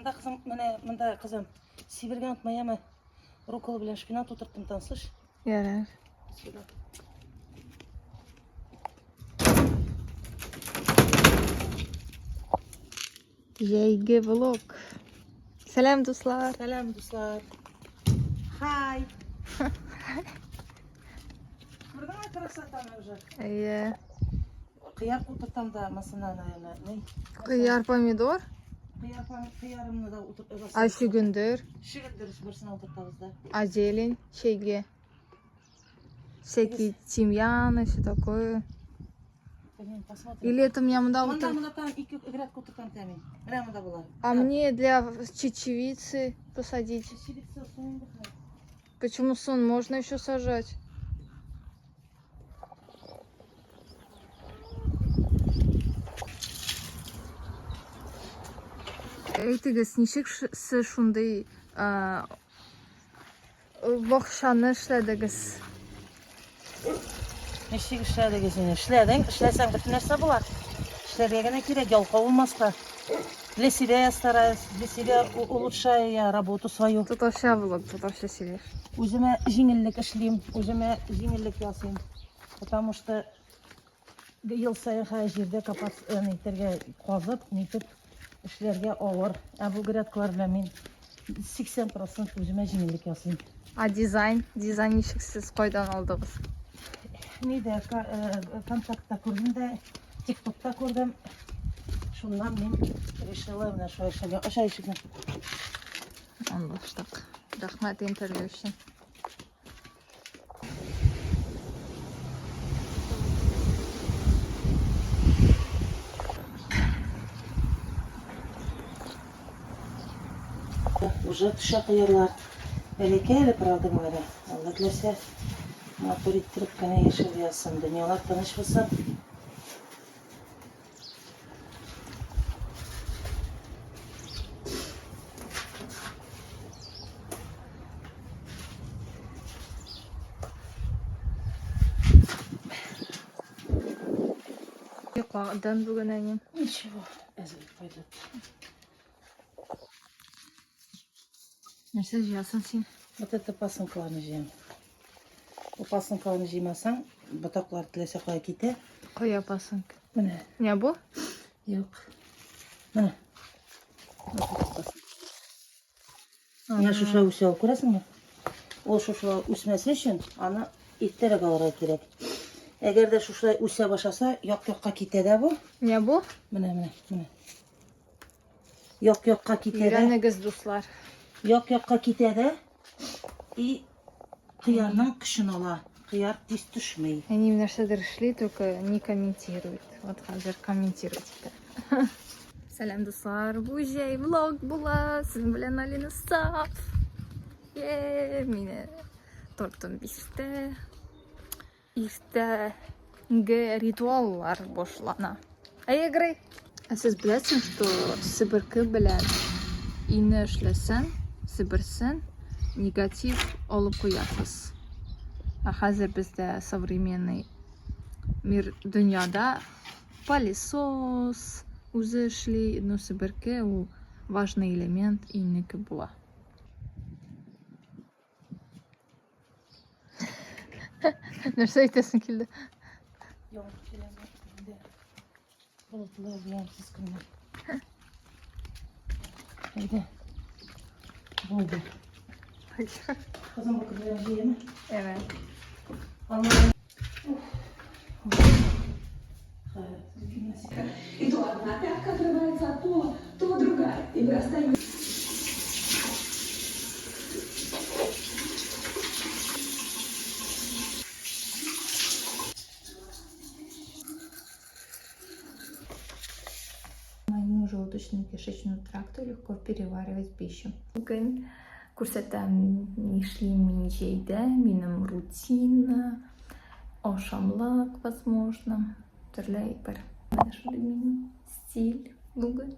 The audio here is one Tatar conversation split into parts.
Монда кызым, менә монда кызым, сибергә онытма, яме. Рукола белән шпинат утырттым там, слышь? Ярар. Сюда. Җәйге влог. Сәлам, дуслар. Сәлам, дуслар. Хай. Күрдеңме красотаны уже? Әйе. Кыяр утыртам да, масына, наверное. Ни? Кыяр, помидор. Кыяр, кыярымны да утыртабыз. А чөгендер, Чөгендер берсен утыртабыз да. а зелень, чәйгә. Всякие тимьяны, все такое. Блин, посмотрим. Или это у меня монда Монда, утыр... монда там ике грядка утыртам тәмин. Менә монда була. А мне для чечевицы посадить. Чечевица соң инде хәзер. Почему сон можно еще сажать? Әйтегез, ничек сез шундый бакчаны эшләдегез? Ничек эшләдегез инде? Эшләдең, эшләсәң бөтен нәрсә була. Эшләргә генә кирәк, ялкау булмаска. Для себя я стараюсь, для себя улучшаю я работу свою. Татарча влог, татарча сөйләш. Үземә җиңеллек эшлим, үземә җиңеллек ясыйм. Потому что ел саен хәзер җирдә копать, нитәргә казып, нитеп эшләргә авыр. Ә бу грядкалар белән мин 80% үземә җиңеллек ясыйм. А дизайн? Дизайн ничек сез кайдан алдыгыз? Нидә, ВКонтактта күрдем дә, ТикТокта күрдем. Шуннан мин решила менә шулай эшләргә. Аша ишекне. Аңлаштык. Рәхмәт интервью өчен. Уже төшә кыярлар. Бәләкәй әле, правда говоря. Алла теләсә, матур иттереп кенә яшәргә язсын. Дөньялар тыныч булсын. Йокладым бүген әни. Ничего, әзер пойдет. Нәрсә җыясың син? Вот это пасынкаларны җыям. Бу пасынкаларны җыймасаң, ботаклар теләсә кая китә. Кая пасынка? Менә. Менә бу? Юк. Менә. Менә шушылай үсә ул, күрәсеңме? Ул шушылай үсмәсе өчен аны иртәрәк алырга кирәк. Әгәр дә шушылай үсә башласа, як-якка китә дә бу. Менә бу? Менә, менә, менә. Як-якка китә дә. Өйрәнегез, дуслар. Як-якка китә дә и кыярның көчен ала. Кыяр тиз төшми. Они нәрсәдер эшли, только не комментируют. Вот хәзер комментировать итә. Сәлам, дуслар. Бу җәй влог була. Сезнең белән Алина Саф. Е, мине торттым биштә. Иртәнге ритуаллар башлана. Әй, Грей. Ә сез беләсең, что себерке белән ине эшләсәң, себерсен, негатив алып куясыз. Ә хәзер бездә современный мир дөньяда пылесос үзе эшли, но себерке ул важный элемент иннеке була. Нәрсә әйтәсең килде? Яңгыр киләме инде. Болытлы, ямьсез көннәр. Әйдә. Булды. Кызым бу көннәр җыеме? Evet. Allah'ım. И то одна пятка отрывается от пола, то другая. И вырастает. Моему желудочно-кишечному тракту легко переваривать пищу. Бүген күрсәтәм, нишлим мин җәйдә, минем рутина, ашамлык, возможно, төрле әйбер. Менә шундый минем стиль бүген.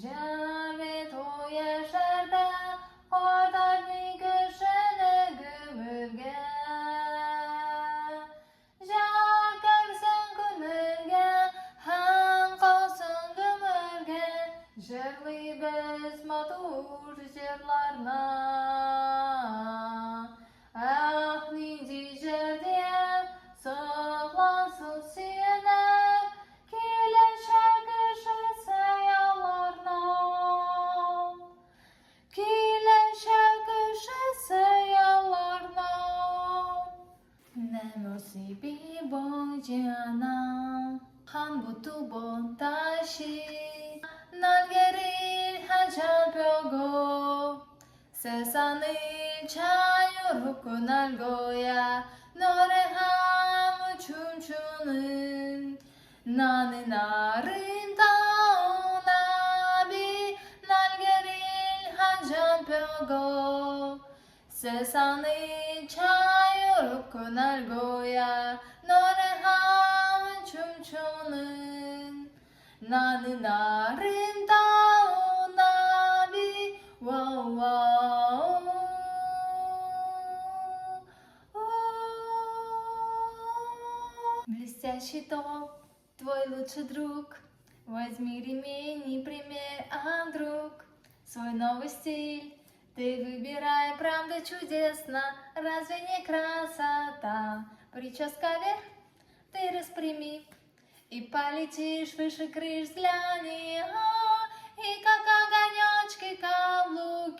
Җыр бит ул яшәртә, картайтмый кешене гомергә. Җыр керсен күңелгә һәм калсын гомергә, Җырлыйбыз матур җырларны. Ах, нинди җыр диеп, соклансын сөенеп, Киләчәк кешесе аларның. Киләчәк кешесе аларның. 나모습이 보이지 않아 한번 두번 다시 날개를 한참 펴고 세상을 자유롭고 날 거야 노래하며 춤추는 나는 아름다운 나비 날개를 한참 펴고 세상을 자유롭고 날 거야 노래하며 춤추는 나는 아름다운 나비 와와우 Блестящий топ, твой лучший друг. Возьми ремень и примерь, а вдруг свой новый стиль ты выбирай, правда чудесно, разве не красота? Прическа вверх, ты распрями и полетишь выше крыш, взгляни, а, и как огонечки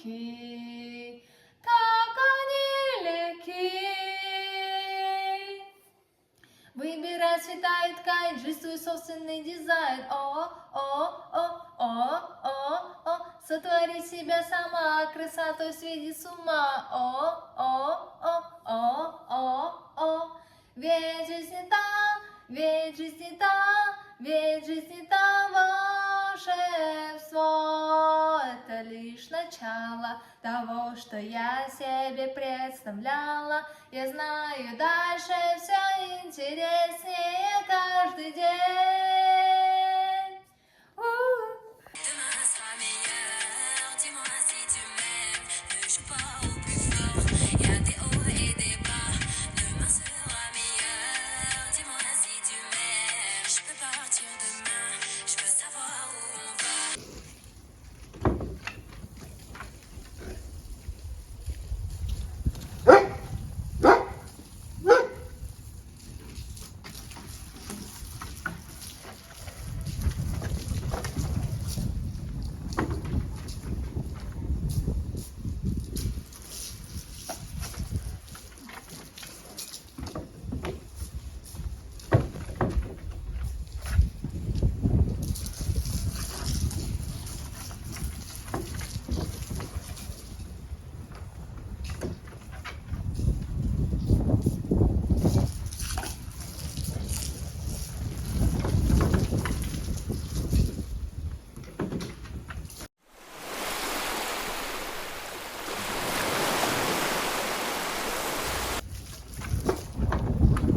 каблуки, как они легки. Выбирай цвета и ткань, жизнь собственный дизайн. О, о, о, о, о, о, сотвори себя сама, красотой сведи с ума. О, о, о, о, о, о, ведь жизнь не та, ведь жизнь не та, ведь жизнь не та волшебство. Это лишь начало того, что я себе представляла. Я знаю, дальше все интереснее каждый день. У. Demain sera meilleur, dis-moi si tu m'aimes. Ne joue pas au plus fort, y a des hauts et des bas. Demain sera meilleur, dis-moi si tu m'aimes. Je peux partir demain, je veux savoir où on va.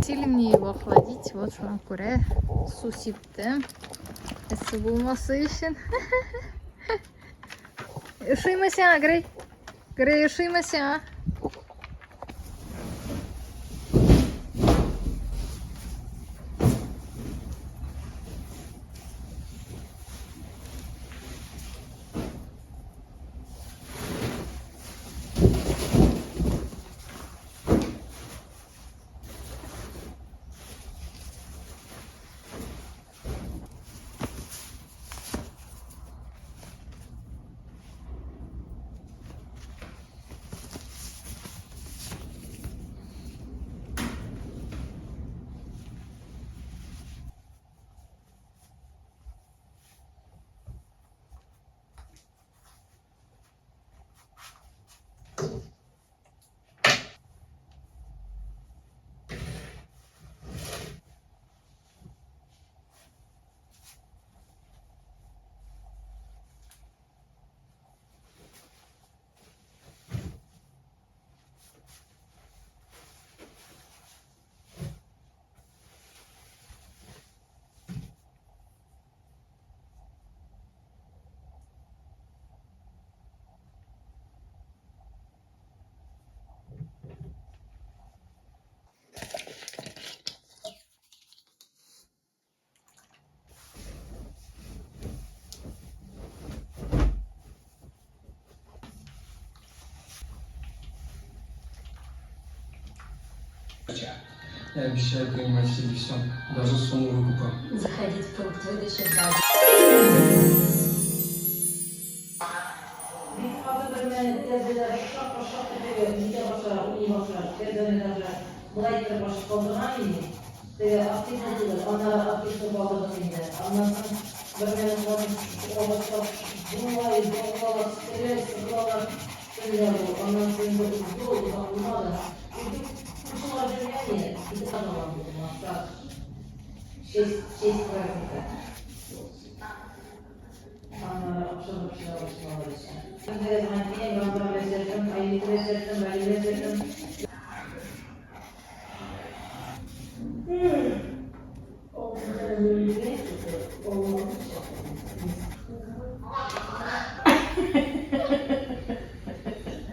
Силим мне его охладить. Вот шуңа күрә су сиптем. Эссе булмасы өчен. Ошыймы сиңа, Грей? Грей, ошыймы сиңа? Я обещаю поймать себе все, даже сумму выкупа. Заходить в пункт выдачи в базе. Честь праздника. Аннары акча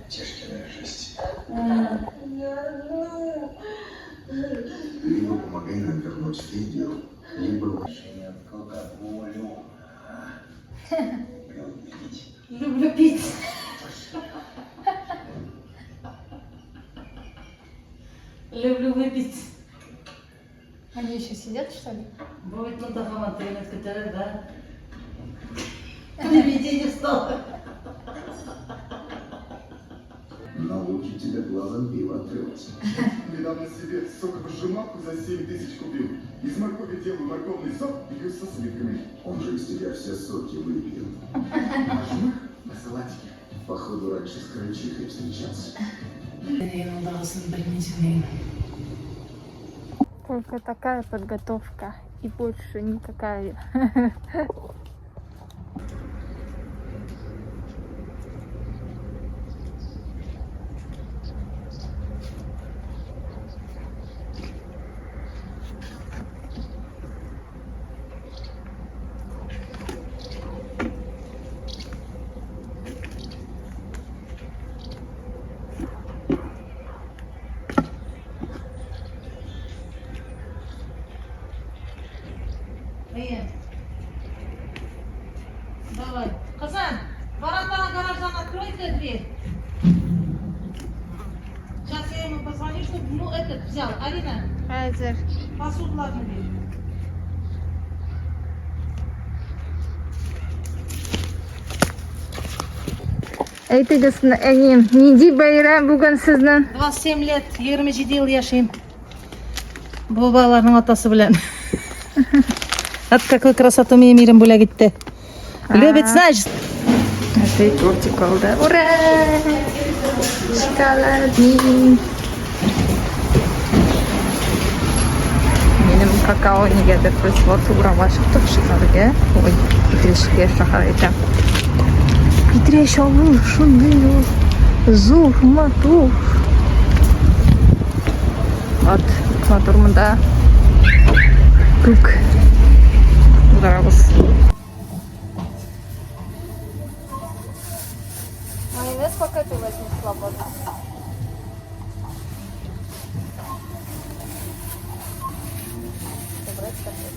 Тишкиная жесть. Либо помогай нам вернуть Федю, либо отношение к алкоголю. Люблю пить. Люблю пить. Люблю выпить. Они еще сидят, что ли? Будет Мутафа тренер, да? Привидение стало. Но лучше тебе глазом пиво открылось. Недавно себе соковыжималку за 7 тысяч купил. Из моркови делаю морковный сок, пью со сливками. Он же из тебя все соки выпил. А жмых на салатике. Походу, раньше с крольчихой встречался. Только такая подготовка и больше никакая. Привет. Давай. Хасан, ворота гаража открой-ка дверь. Сейчас я ему позвоню, чтобы ну этот взял. Арина, Хәзер. посуду ладно бери. Әйтегез, әнием, нинди бәйрәм бүген сезнең? 27 лет, 27 ел яшим. Бу балаларның атасы белән. От какой красоту минем ирем бүләк итте. Любит, знаешь. Әти тортик алды. Ура! Шоколадный. Минем какао нигәдер без вот урамга чыктык шәһәргә. Ой, Питрәчкә шәһәр әйтәм. Питрәч авыл шундый ул. Зур, матур. Вот, матур монда. Күк. Ударабыз. Майонез пока ты возьми свободно. Собрать котлет.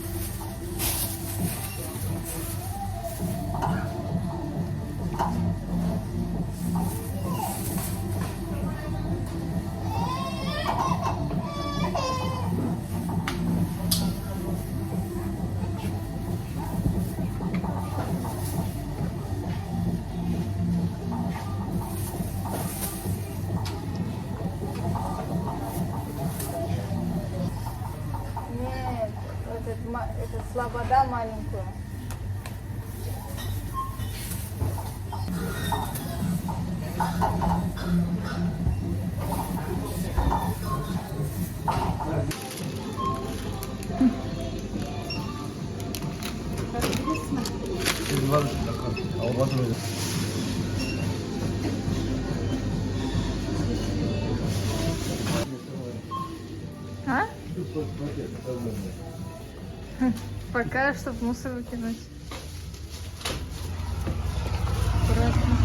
Нет, этот, этот слобода маленькую. А? Пока, чтобы мусор выкинуть. Аккуратно.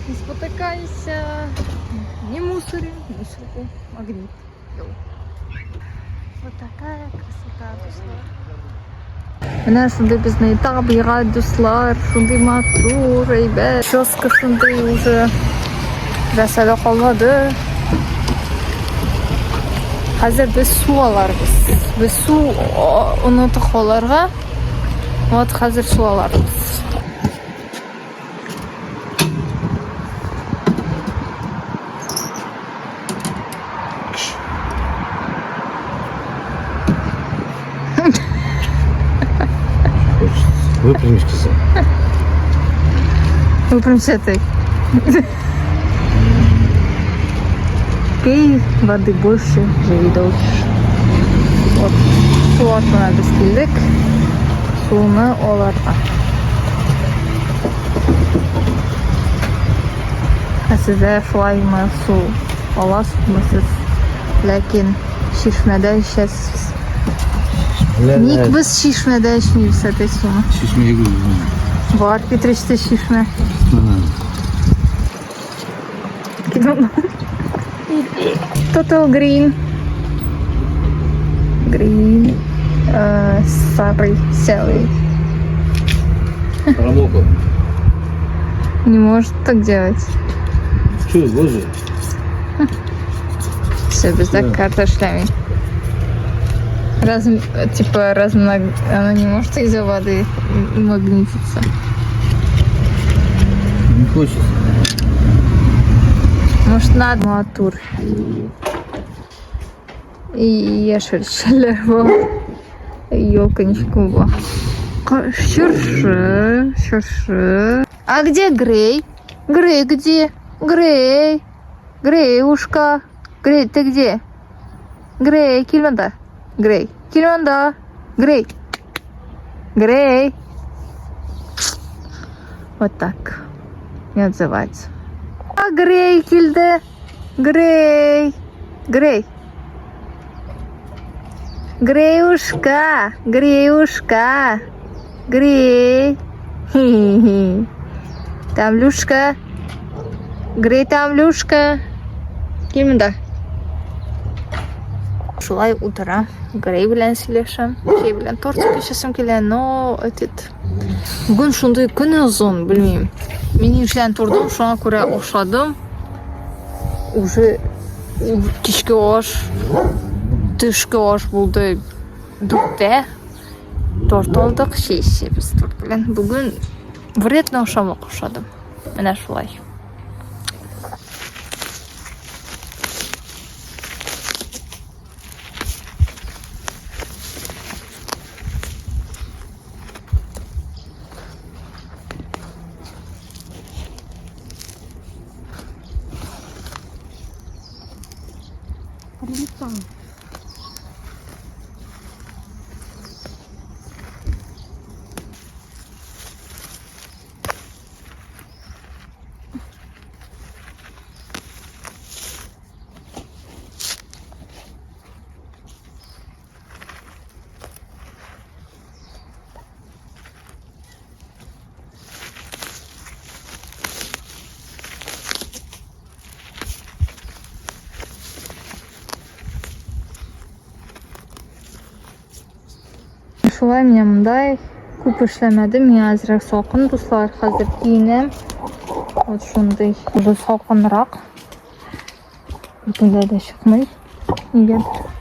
Не спотыкайся. Не мусорим. Мусорку. Магнит. Йоу. Вот такая красота, дуслар. Менә шундый безнең табигать, дуслар, шундый матур, әйбәт. Прическа шундый уже. Нәрсә дә калмады. Хәзер без су аларбыз. Без су оныттык аларга. Вот хәзер су аларбыз. Выпрямись, сказал. Выпрямься ты. Пей воды больше, живи дольше. Вот. Су артына без килдек. Суны аларга. Ә сездә шулаймы су аласызмы сез? Ләкин чишмәдә эчәсез. Ник без чишмәдә эчмибез әти суны? Чишмәгә Бар Питрәчтә чишмә. Total green. Green. Сарый, серый. Промокла. Не может так делать. Че, боже? Все, бездә карта эшләми. Раз, типа, размног... Она не может из-за воды магнититься. Не хочется. Может, надо матур. И яшелчәләр бар. Елка ничек була. Чыршы, чыршы. А где Грей? Грей где? Грей. Грейушка. Грей, ты где? Грей, кил монда. Грей, кил монда. Грей. Грей. Вот так. Не отзывается. А Грей килде. Грей. Грей. Греюшка, Греюшка. Грей. Хи-хи. Там Люшка. Грей там Люшка. Кил монда. Шулай утыра. Грей белән сөйләшәм. Чәй белән тортик эчәсем килә, но этот Бүген шундый көн озын, белмим. Мин иртән тордым, шуңа күрә ашадым. Уже кичке аш, төшке аш булды дүрттә. Торт алдык, чәй эчәбез торт белән. Бүген вредно ашамак ашадым. Менә шулай. Шулай менә мондай күп эшләмәдем. Миңа әзрәк салкын, дуслар. Хәзер киенәм. Вот шундый. Бу салкынрак. Бөтенләй дә чыкмый. Нигәдер.